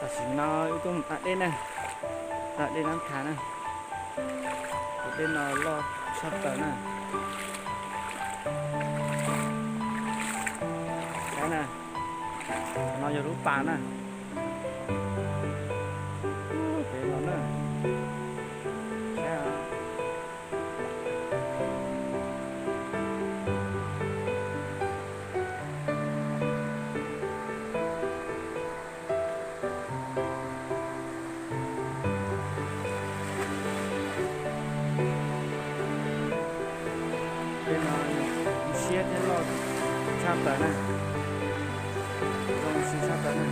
Tam sim no wb tuaj mus da dej na, da dej Nab Thas na. Tus dej no loj tshaj plaws na. Saib na, no yog lub pas na. Pem los na. Saib. Tej no siab thiab loj tshaj plaws na, zoo siab tshaj plaws na.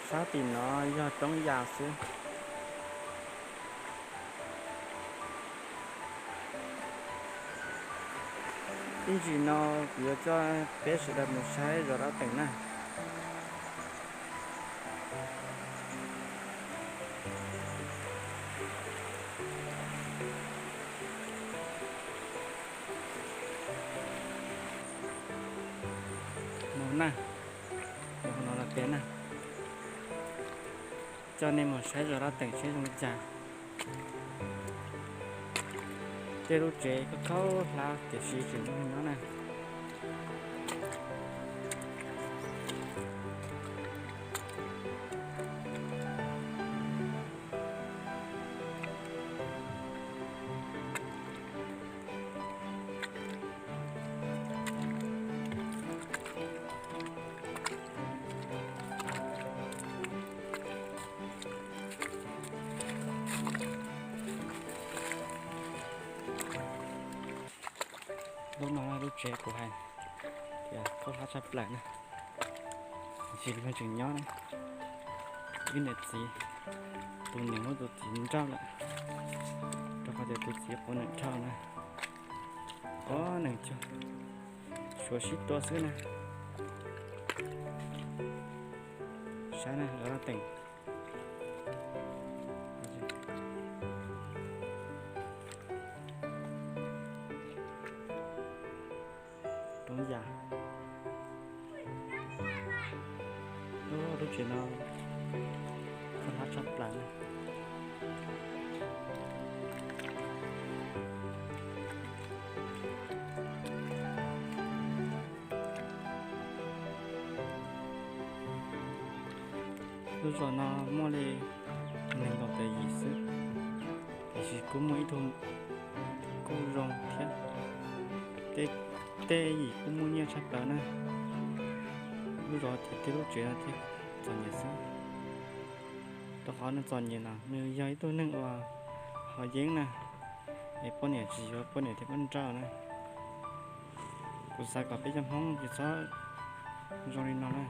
Sab tim no yog roob yas xwb. Ib ntsis no kuv yuav coj peb sawv daws mus saib zos Dab Teem na. Mus na, mus no los peb na, coj nej mus saib zos Dab Teem saib zoo li cas. Tej lub tsev khaub khaub hlab tiam sis tseem muaj nyob na. Lub no lub tsev kuv hais tias khaub hlab tshaj plaws na, tiam sis leej tseem nyob na. Ib niam txiv, tus niam muab tus txiv nrauj lawm, rau qhov tias tus txiv quav neem dhau na. Quav neem cuag, suav sib tua xwb na. Saib na, zos Dab Teem. Roob yas. Lub tsev no khaub hlab tshaj plaws na. Lub zos no muaj li nees nkaum tawm yim xwb, tiam sis kuj muaj ib tug kuj zoo thiab. Tej yim kuj muaj nyiaj tshaj plaws na. Lub zos ces tej lub tsev no thiaj txom nyem xwb, rau qhov nws txom nyem los nws yog ib tug neeg uas ho yeeb na, es poj niam tsis yuav poj niam thiaj muab nrauj na. Kuv xav kom peb cov Hmoob tsis txhob zoo li no na.